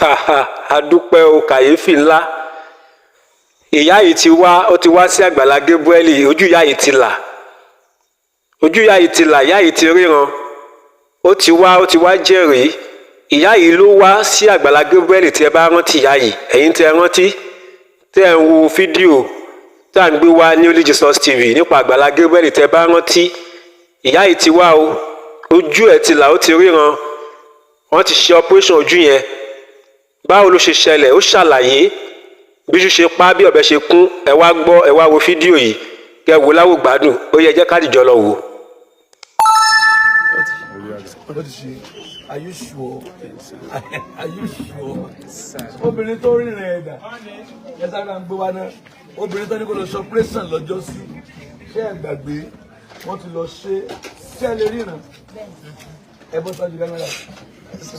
A dúpẹ́ o, kàyéfì ńlá. Ìyá yìí ti wá, ó ti wá sí Àgbàlá Gabriel. Ojú ìyá yìí ti là, ojú ìyá yìí ti là, ìyá yìí ti ríran. Ó ti wá, ó ti wá jẹ́rìí. Ìyá yìí ló wá sí Àgbàlá Gabriel. Tí ẹ bá rántí ìyá yìí, ẹ̀yin tí ẹ rántí, tí ẹ ń wo fídíò tí à ń gbé wá ní Only Jesus TV nípa Àgbàlá Gabriel, tí ẹ bá rántí, ìyá yìí ti wá o. Ojú ẹ̀ ti là, ó ti ríran. Wọ́n ti ṣe operation ojú yẹn. Báwo ló ṣe ṣẹlẹ̀? Ó ṣàlàyé bí iṣu ṣe pa, bí ọ̀bẹ ṣe kún. Ẹ wá gbọ́, ẹ wá wo fídíò yìí, kẹ wò láwò gbádùn. Ó yẹ, jẹ́ ká dìjọ lọ wò. Ó ti ṣe. Are you sure? Are you sure? Obìnrin tó rìnrìn ẹ̀dà ẹ sábà ń gbé wa náà, obìnrin tó ní kó lọ ṣe operation lọ́jọ́ sí, ṣé ẹ gbàgbé? Wọ́n ti lọ ṣe. Ṣé ẹ lè ríran? Ẹ bọ́ sáájú kámẹ́rà.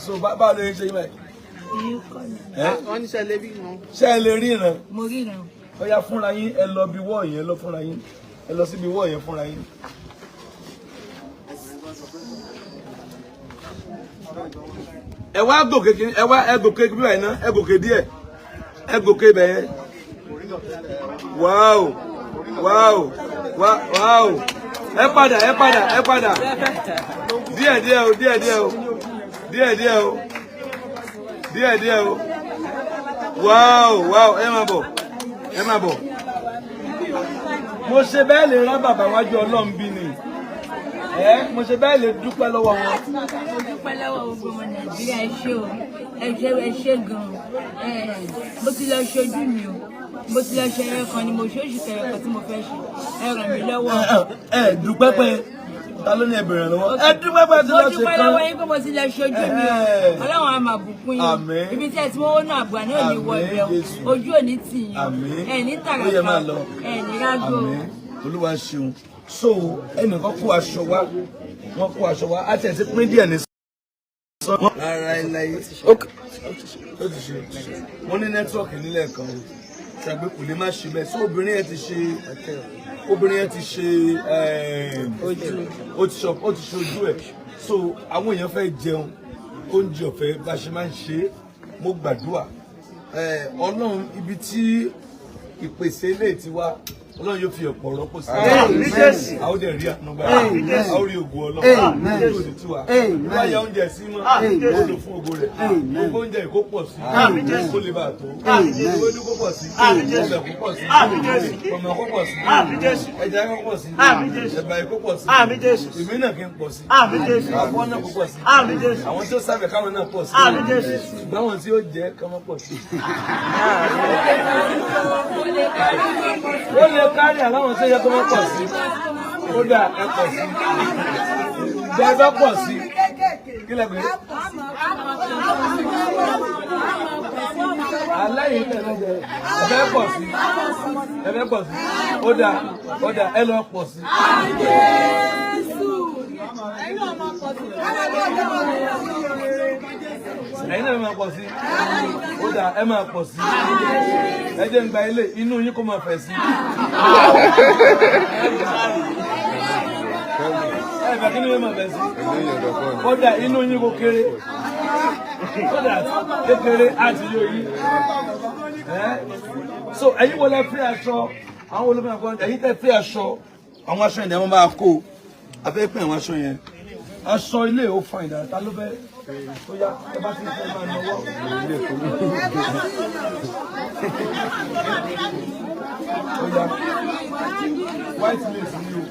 So báwo ló ń ṣe yín báyìí? Ẹ? Wọ́n ní sẹ́lẹ̀ bí wọn. Ṣé ẹ lè ríran? Mo ríran. Ó yá, fúnra yín, ẹ lọ bí wọ́ọ̀ yẹn lọ fúnra yín. Ẹ lọ síbi wọ́ọ̀ yẹn fúnra yín. Ẹ wá gòkè kí ẹ wá, ẹ gòkè bí báyìí ná, ẹ gòkè díẹ̀, ẹ gòkè bẹ̀ yẹn. Wáò, wáò, wáò! Ẹ padà, ẹ padà, ẹ padà díẹ̀ díẹ̀ o, díẹ̀ díẹ̀ o, díẹ̀ díẹ̀ o, díẹ̀ díẹ̀ o. Wáò, wáò! Ẹ máa bọ̀, ẹ máa bọ̀. Mo ṣe bẹ́ẹ̀ lè rán bàbá wájú Ọlọ́run bí ni ẹ. Mo ṣe bẹ́ẹ̀ lè dúpẹ́ lọ́wọ́ wọn. Mo dúpẹ́ lọ́wọ́ gbogbo ọmọ Nàìjíríà. Ẹ ṣé o, ẹ ṣé, ẹ ṣé gan-an. Mo ti lọ ṣojú mi o. Mo ti lọ ṣe ẹyọ kan ni mo ṣe, oṣù kẹrẹ kan tí mo fẹ́ ṣe. Ẹ ràn mí lọ́wọ́. Ẹ dúpẹ́ pé ta ló ní ẹ bẹ̀rẹ̀ lọ́wọ́? Ẹ dúpẹ́ pé ti Mo lọ ṣe dúpẹ́ kan. lọ́wọ́ yín pé mo ti lọ ṣojú mi o. Ọlọ́run á máa bùkún yín. Àmín. Ibi tí ẹ ti mọ́wọ́ náà, àgbà náà ní wọ Àmín, ibẹ̀ o. Jésù. Ojú ò ní tì yín o. Àmín. Ẹ ní Ó yẹ máa tàràkà. lọ. Ẹ ní rágó. Àmín, Olúwa ṣeun. So ẹnìkan kó aṣọ wá, wọn kó aṣọ wá, á tẹ̀ sí pín díẹ̀ ní sọ. Rárá ẹ láyé, ó ti ṣe. Wọ́n ní network nílẹ̀ kan ṣàgbé, kò lè má ṣe bẹ́ẹ̀. So obìnrin yẹn ti ṣe, obìnrin yẹn ti ṣe, ó ti ṣe, ó ti ṣe ojú ẹ̀. So àwọn èèyàn fẹ́ jẹun, oúnjẹ ọ̀fẹ́ bá ṣe máa ń ṣe é. Mo gbàdúrà, Ọlọ́run, ibi tí ìpèsè ilé ti wá, Ọlọ́run yóò fi ọ̀pọ̀ rọ́pò sí i. A ó dẹ̀ rí àánú gbà, a ó rí ògo Ọlọ́run yóò ní tiwa. Wá ya oúnjẹ sí mọ́, ó lò fún ògo rẹ̀. Gbogbo oúnjẹ yìí kó pọ̀ sí, kó lè bá a tó. Ewédú kó pọ̀ sí, ọbẹ̀ kó pọ̀ sí, ọmọ kó pọ̀ sí, ẹja kó pọ̀ sí, ẹ̀bà kó pọ̀ sí, èmi náà kí n pọ̀ sí, àbọ̀ náà kó pọ̀ sí, àwọn tí ó sábẹ̀ káwọn náà pọ̀ sí, ṣùgbọ́n àwọn tí ó jẹ́ ká má pọ̀ sí. Ó lè kárí àláwọn tó yẹ kó má pọ̀ sí. Ó dà, ẹ pọ̀ sí. Jẹ́ ẹ bá pọ̀ sí. Kí lẹ pé? Aláìní tẹ̀lé jẹ, ẹ fẹ́ pọ̀ sí, ẹ fẹ́ pọ̀ sí. Ó dà, ó dà, ẹ lọ pọ̀ sí. Ẹ̀yin náà máa pọ̀ sí. Ó dà, ẹ máa pọ̀ sí. Ẹ jẹ́ ń gba ilé inú yín kó máa fẹ̀ sí. Ẹ fẹ́ kí ni yín máa fẹ̀ sí? Ó dà, inú yín kó kéré. Ó dà, kékeré àti yóò yí. So ẹ̀yin wo lẹ fẹ́ aṣọ? Àwọn olómìnira kan, ẹ̀yin tẹ́ fẹ́ aṣọ, àwọn aṣọ yẹn ni wọ́n máa kó. A fẹ́ pín àwọn aṣọ yẹn. Aṣọ ilé ò fa ìdára. Ta ló fẹ́? Ó yá, ẹ bá ti fẹ́ máa nọwọ́. Ó yá, white lace ni o.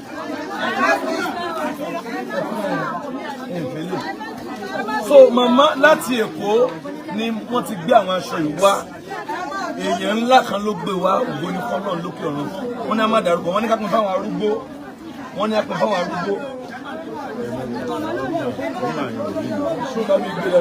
Ẹ fẹ́ lè. So màmá láti Èkó ni wọ́n ti gbé àwọn aṣọ yìí wá. Èèyàn ńlá kan ló gbé wá. Ògo ní fọlọ́run lókè ọ̀run. Wọ́n ní a máa dárúkọ. Wọ́n ní ká pín fáwọn arúgbó. Wọ́n ní a pín fáwọn arúgbó. Ṣó bá mi gbé lọ?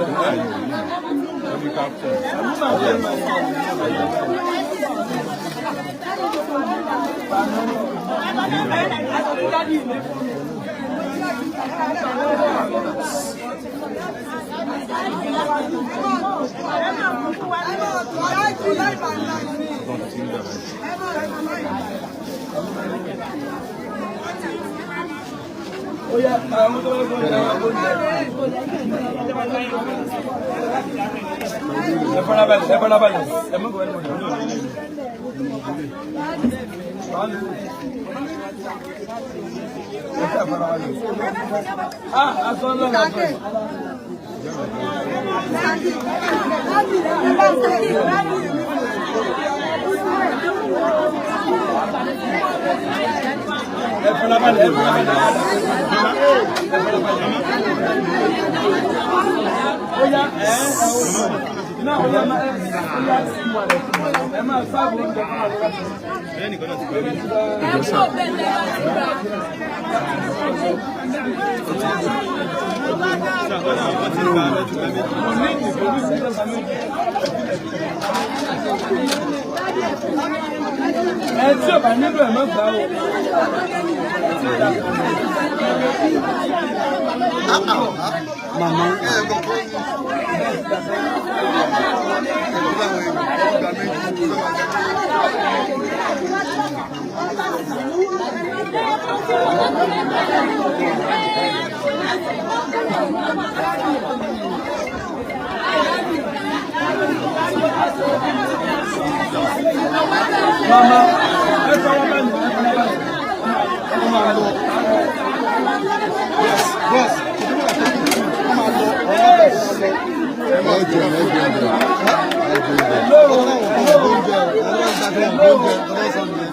Ó yá, àwọn tó bá gbọ́ ìyá wa kó jẹ. Ẹ farabalẹ̀, ẹ farabalẹ̀, ẹ mọ̀ kọ́ ẹ mọ̀ ẹ farabalẹ̀. Ah, aṣọ ńlá la fẹ́. Ẹ farabalẹ̀, ẹ farabalẹ̀. Ẹ farabalẹ̀. Ó yá, ẹ náà ó yá, ẹ máa sáàbù oúnjẹ fún wa lọ́wọ́. Ẹ kú bẹ́ẹ̀ tẹ́ bá ti gbà. Ẹ tí ò bá nílò ẹ̀ má gbà o. Màmá. Màmá, ẹ farabalẹ̀, ẹ farabalẹ̀. Ó máa lọ. Bros,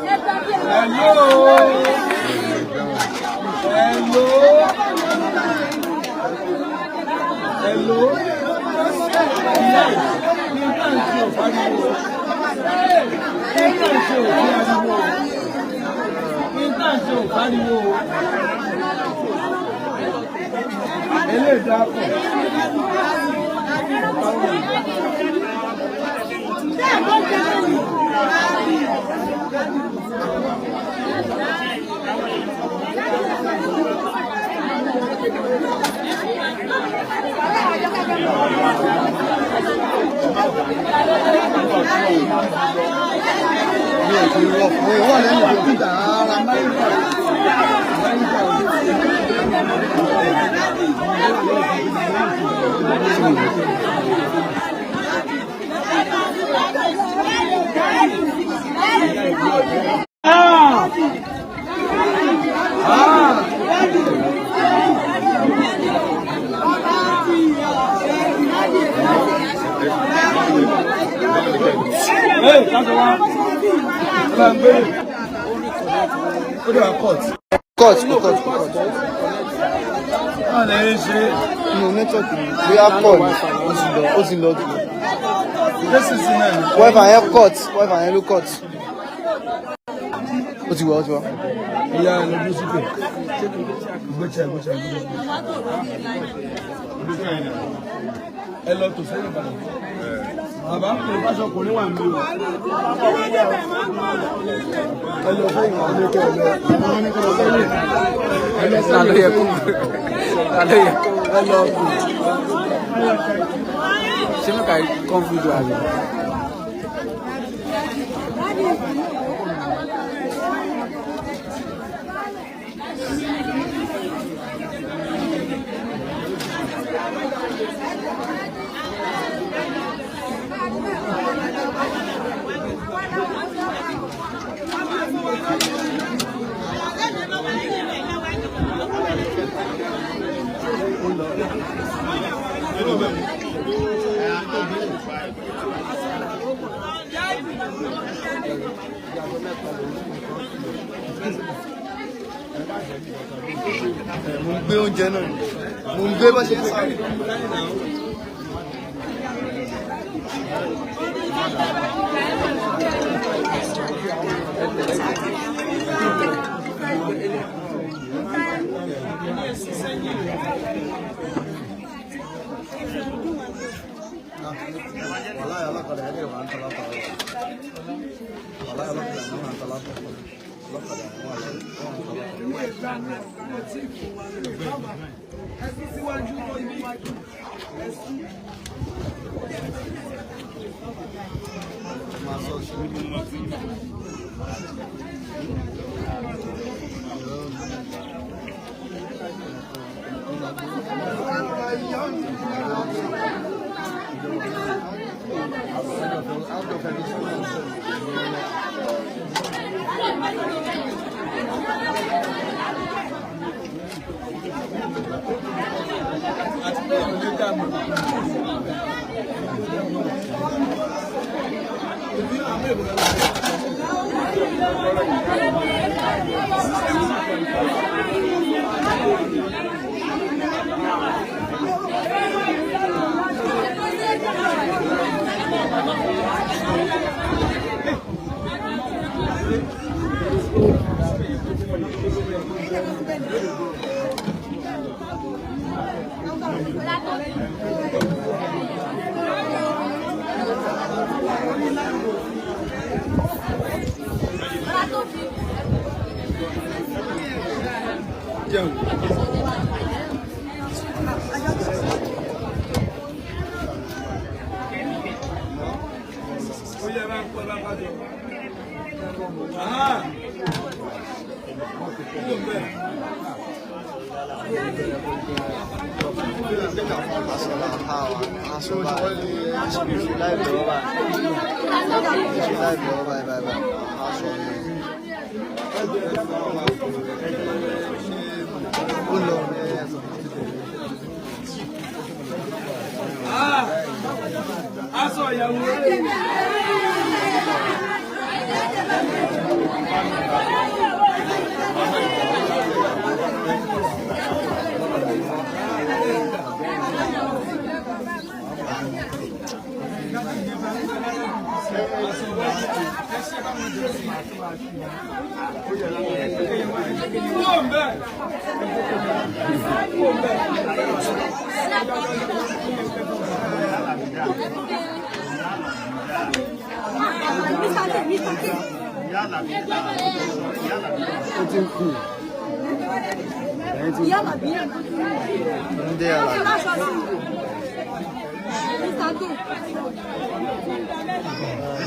Hello. Hello. Hello. Ìyá yìí, ní bá ń ṣe òfariwo. Ní bá ń ṣe òfariwo. Ní bá ń ṣe òfariwo. Eléyìí dáa pọ̀. Mi ò fi wọ fún ìwọ lẹ́nu kò tí dára. Hey, kájọ wá. Ẹ bá ń gbé. Ó dẹ̀ wá court. Cut, cut, cut. Báwo lẹ ń ṣe? Inú nẹ́tíwọ̀kì mi, bóyá call ni, ó ti lọ, ó ti lọ. Jésù sí náà ni. Wáìfà yẹn cut, wáìfà yẹn ló cut. Ó ti wọ̀, ó ti wọ̀. Ìyá ẹ lọ dúró síbẹ̀. Gbéṣẹ́, gbéṣẹ́, gbéṣẹ́. Ẹ lọ tò sẹ́yìn padà. Bàbá kò báṣọ kò ní wà ní o. Ẹ lọ fẹ́yìn wà ní kẹ́ ẹ lọ. Ẹ lọ Ta ló yẹ kó ta ló yẹ kó ẹ lọ kù. ṣé mẹ́ka come video àbí. Mo ń gbé oúnjẹ náà ni. Mo ń gbé bó ṣe ń sáré. Wàláyé alákọ̀dá ẹ̀dẹ̀ wà ń tọ́lá tọ́lá. Wàláyé alákọ̀dá ẹ̀dẹ̀ wà ń tọ́lá tọ́lá. Ọlọ́kadà ẹ̀ wà ń tọ́lá tọ́lá. Máa sọ sí. Àti pé ìlú lè dá mọ̀. Ìbí àwọn èèbò lọ́wọ́. Jẹun. Ó yẹ bá ń kọ́ bá pàdé. Ah! Kúrò bẹ́ẹ̀. Ah! Aṣọ ìyàwó rẹ̀. Kúrò bẹ́ẹ̀. Kúrò bẹ́ẹ̀. Ó ti ń kú. Ẹ̀yìn ti ń kú. Ndé àlàyé.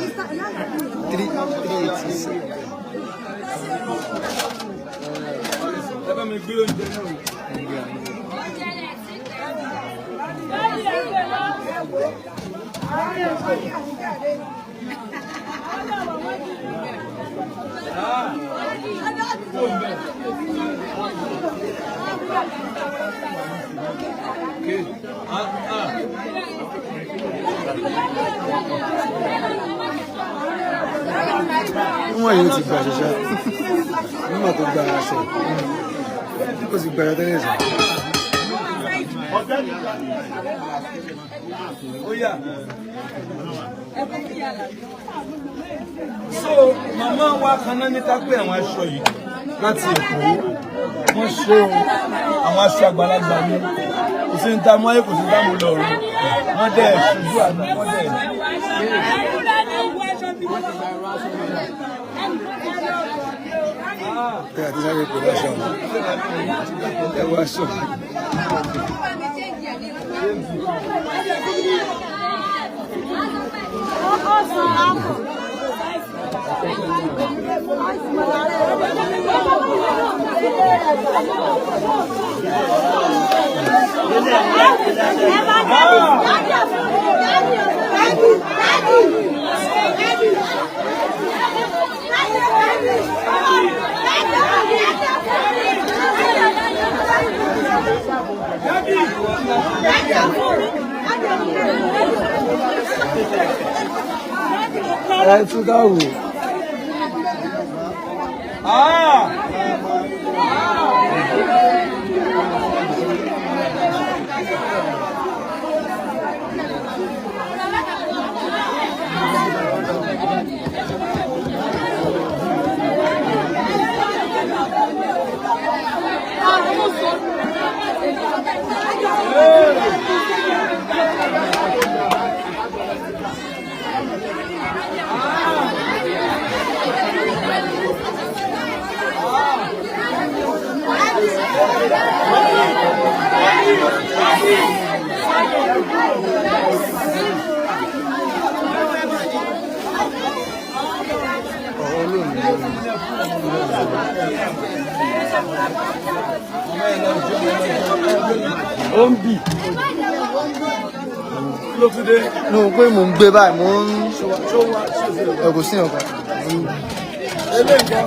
3 3 86. Ẹ bá mi gbé oúnjẹ náà o. Ah! Kúrò bẹ́ẹ̀. Okay. Ah, ah. Níwọ̀n yìí ó ti gba ṣiṣẹ́. Nígbà tó gba aṣọ. Ó ti gba aṣọ tẹ́lẹ̀ sọ. Ó yá. So, màmá wa kan náà ní ká pé àwọn aṣọ yìí láti Èkó. Wọ́n ṣe o, àwọn aṣọ àgbàlagbà ni. Kò sí ní ta mọ́ ayé, kò sí ní ta mọ́ lọ́rùn. Wọ́n dẹ̀ ṣojú àná, wọ́n dẹ̀. Ẹ àti sáré pè láṣọ. Ẹ wọ aṣọ. Ẹ tún ká wò. Ah! Ó ń bì. Kí ló tún dé? Nù pé mò ń gbé báyìí, mò ń Ṣó wá ṣe é? Ẹ kò sí nǹkan. Eléyìí kan.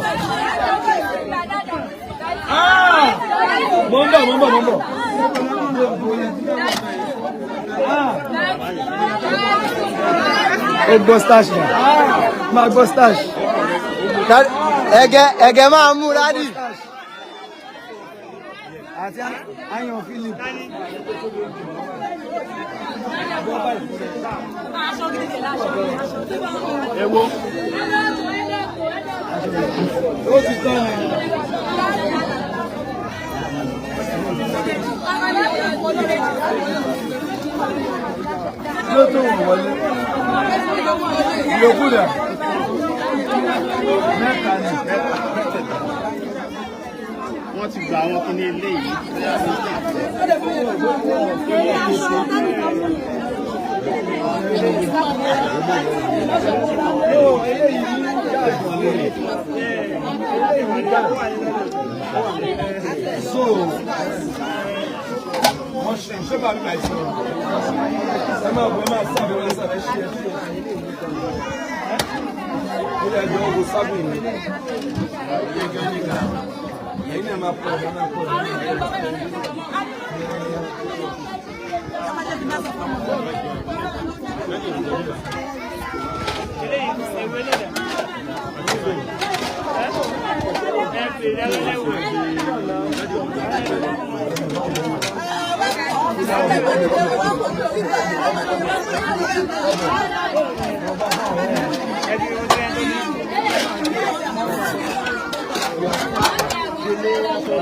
Mo ń bọ̀, mo ń bọ̀, mo ń bọ̀. Ó gbọ́ stash náà. Máa gbọ́ stash. Ẹ̀gẹ́ ẹ̀gẹ́ máa mú rádì. Àti Ayan Philip. Èwo? Ó ti tán ni. Ló tó wọ̀ wọlé. Yòókù dà. Mẹ́ta ni. Wọ́n ti gba àwọn kinní ilé yìí. Ó eléyìí ní jáde. Eléyìí ní jáde. So, wọ́n ṣe ṣé bàbá mi máa ṣe ẹ máa bọ̀, ẹ máa sábẹ̀ wọlé, sábẹ̀ ṣe ẹ ṣe. Ó yẹ ẹjọ́ wo sábẹ̀ yìí. Ẹ̀yin náà máa pọ̀, ẹ máa pọ̀.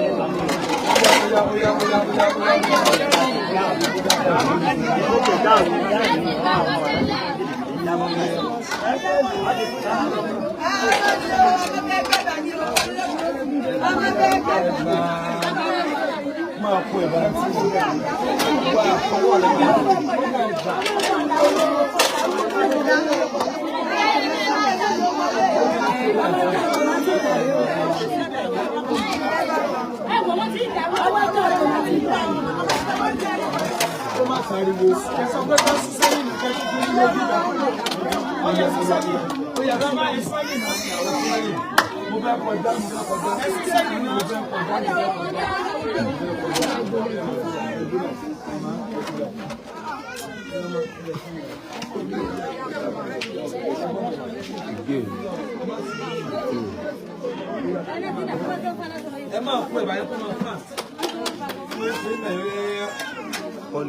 Oya, oya, oya, oya, oya. Máa kó ẹ̀bà tí wà fọwọ́ rẹ̀ máa gbà. Kó má pariwo. Kẹsàn pé ká sún sẹ́yìn nìkan tó fi ní ojú ìgbà. Ó yẹ sún sẹ́yìn. Ó yẹ ká máa sún sẹ́yìn náà. Mo fẹ́ kọjá, mo fẹ́ kọjá. Mo fẹ́ kọjá, mo fẹ́ kọjá. Ẹ máa kó ẹ̀bà yẹn kó máa fast. Paul,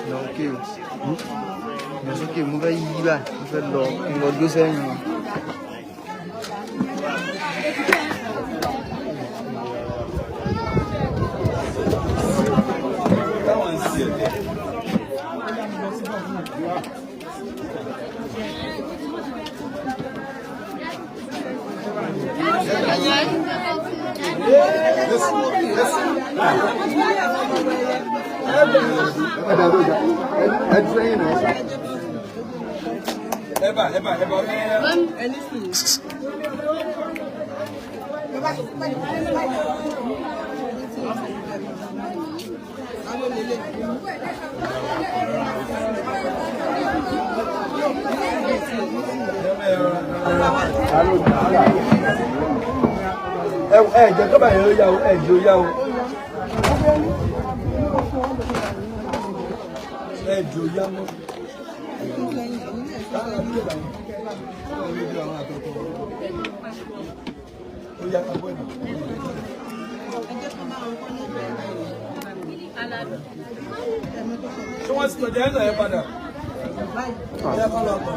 lọ òkè o. Lọ sókè, mo fẹ́ yí báyìí, mo fẹ́ lọ, mo lọ dó sẹ́yìn wọn. Táwọn ń ṣe ẹ̀dẹ̀. Ẹ dúró sẹ́yìn náà. Ẹ̀bà, ẹ̀bà, ẹ̀bà ọ̀yẹ́. Ẹ ẹ jẹ́ kọ́bà yẹn ó yá o, ẹ jẹ́ ó yá o. Ẹ jẹ́ ó yá mọ́. Ó yá ká bọ́ ẹ̀bà. Ṣé wọ́n ti tọ̀jà ẹ̀ náà yẹn padà? Ó yá kọ́ lọ tọ̀.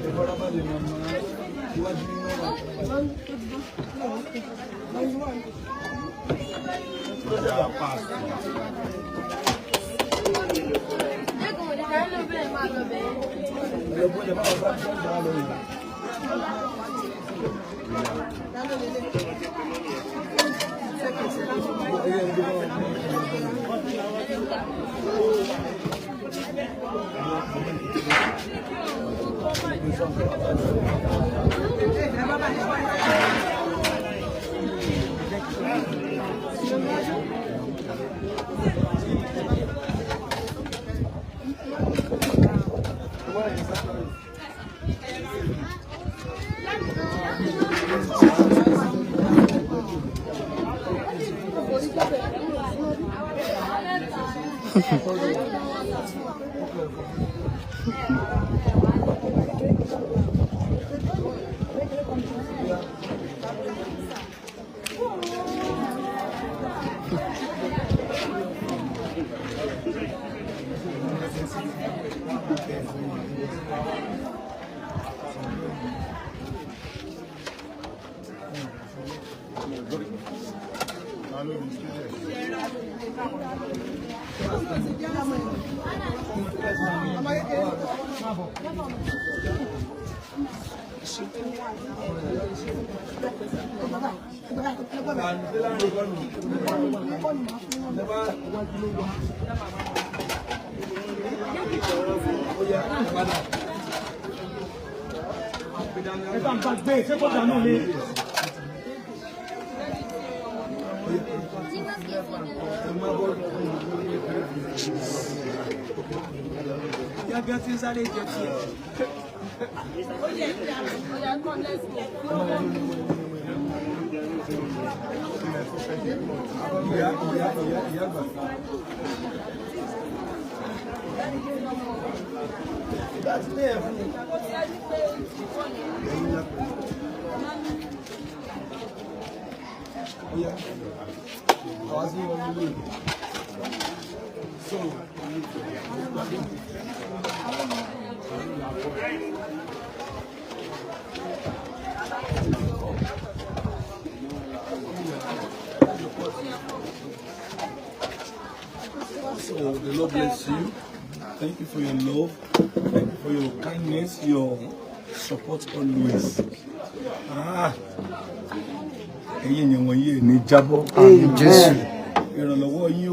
Ìfarabalẹ̀ màmá, iwájú ní wọ́n wà. Ẹ̀lọ́gbọ́n jẹ́ báwọn bá jẹ́ ìjọba lọ yìí. Ìyá ìyá ìyá ìyá àgbà. Láti lé ẹ̀ fún un. Ẹ̀yin la pè é. Ó yá. Àwa sí wọn nílé. So. So the Lord bless you. Thank you for your love. Thank you for your kindness, your support always. Ah, ẹ̀yin èèyàn wọ̀nyí ẹ̀ ní jábọ́. Jésù. Ìrànlọ́wọ́ yín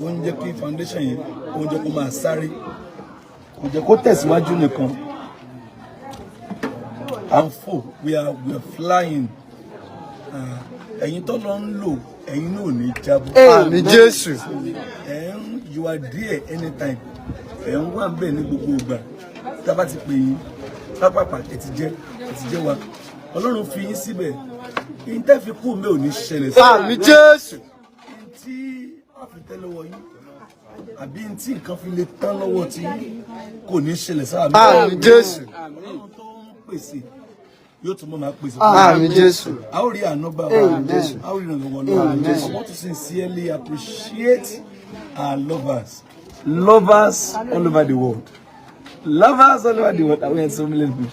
ó ń jẹ́ kí foundation yẹn ó ń jẹ́ kó máa sáré. Kò jẹ́ kó tẹ̀síwájú nìkan. À ń fò, we are flying. Ah, ẹ̀yin tó lọ ń lò, ẹ̀yin náà ò ní jábọ́. Àmín Jésù. Ẹ̀ ń, you are there anytime. Ẹ̀ ń wà bẹ́ẹ̀ ní gbogbo ìgbà tá a bá ti pè yín pápápá, ẹ ti jẹ́ wa. Ọlọ́run fi yín síbẹ̀, yín tẹ́ fi kú mi ò ní ṣẹlẹ̀ sí. Àmín Jésù. Tí a fi tẹ́ lọ́wọ́ yín àbí tí nǹkan fi lè tán lọ́wọ́ tí kò ní ṣẹlẹ̀ sáà mi. Àmín Jésù. Ọlọ́run tó ń pèsè yóò tún mọ́ máa pèsè fún wa. Àmín Jésù. A ó rí àánú gbà wá. Jésù. A ó rí ìrànlọ́wọ́ lọ́wọ́. I want to sincerely appreciate our lovers, lovers all over the world, lovers all over the world. I went so many people,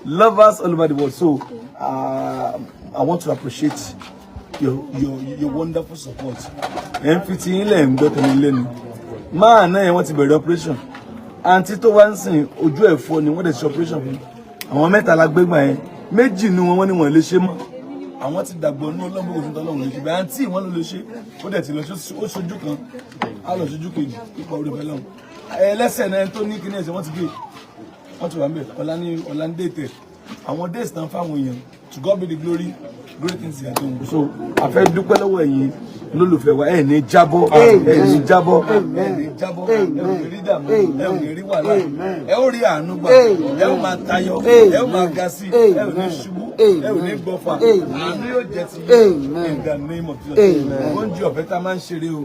lovers all over the world. So I want to appreciate your wonderful support. Ẹ̀ ń fi ti yín lẹ̀ ń gbọ́ tẹ̀lé lẹ́nu máa náà yẹn. Wọ́n ti bẹ̀rẹ̀ operation. Àǹtí tó wá ń sìn, ojú ẹ̀ fọ́ ni wọ́n dẹ̀ ṣe operation fún. Àwọn mẹ́ta la gbégbá yẹn, méjì nu wọn, wọ́n ní wọ́n lè ṣe mọ́. Àwọn ti dàgbọ́ ní ọlọ́mọ òfin tọ́lọ́run lè ṣe bẹ́ẹ̀. Àǹtí wọn ló lè ṣe, ó dẹ̀ ti lọ ṣe. Ó ṣojú kan, á lọ ṣojú kejì nípa orí ọ̀fẹ́ lọ́hùn. Ẹlẹ́sẹ̀ náà tó ní kíní ẹsẹ̀, wọ́n ti gé, wọ́n ti wà ń bẹ̀. Ọ̀la ní, ọ̀la ní date àwọn dates tán fáwọn èèyàn. To God be the glory, great things he has done. So a fẹ́ dúpẹ́ lọ́wọ́ ẹ̀yin lólùfẹ́ wa. Ẹ̀ ní jábọ́, ẹ̀ ní jábọ́, ẹ̀ ní jábọ́. Ẹ̀ ò ní rí dààmú, ẹ̀ ò ní rí wàhálà, ẹ̀ ó rí àánú gbà, ẹ̀ ó máa tayọ, ẹ̀ ó máa ga sí, ẹ̀ ò ní ṣubú, ẹ̀ ò ní gbọ́fà. Àánú yóò jẹ́ ti yín in the name of Jesus. Oúnjẹ ọ̀fẹ́ tá a máa ń ṣeré o,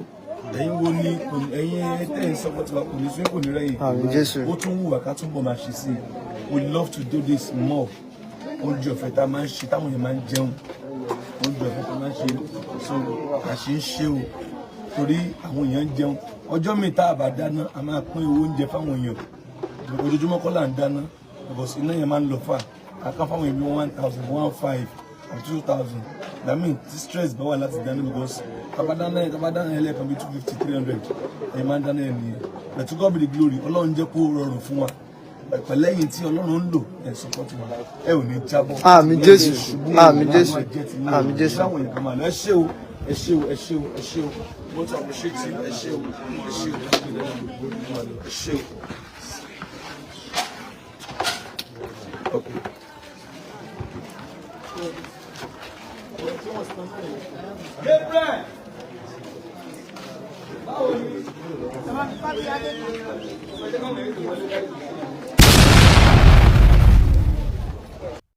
ẹ̀yin wo ni ẹ̀yin tẹ́ ń support wa, kò ní sún, kò ní rẹ̀yìn. Àmín Jésù. Ó tún wù wá ká túbọ̀ máa ṣe sí i. We love to do this more. Oúnjẹ ọ̀fẹ́ tá a máa ń ṣe, táwọn èèyàn máa ń jẹun, oúnjẹ ọ̀fẹ́ tá a máa ń ṣe. So a ṣe ń ṣe o torí àwọn èèyàn ń jẹun. Ọjọ́ mi tá a bá dáná, a máa pín owó oúnjẹ fáwọn èèyàn. Ojoojúmọ́ kọ́ là ń dáná because iná yẹn máa ń lọ fà. Àkàn fáwọn èèyàn bí 1,000, 1,500 or 2,000. That mean tí stress bá wà láti dáná, because tá bá dáná yẹn lẹ́ẹ̀kan bí 250, 300 ẹ̀yìn máa ń dáná yẹn nìyẹn. But to God be the glory, Ọlọ́run jẹ́ kó rọrùn fún wa pẹ̀lẹ́yìn tí Ọlọ́run ń lò ẹ̀ support wa. Ẹ ò ní jábọ́. Àmín Jésù. Àmín Jésù. Àmín Jésù. Báwọn èèyàn kan máa lọ. Ẹ ṣé o, ẹ ṣé o, ẹ ṣé o, ẹ ṣé o. Mo tún appreciate you. Ẹ ṣé o, ẹ ṣé o, ẹ ṣé o. Okay. Gabriel! Báwo ni?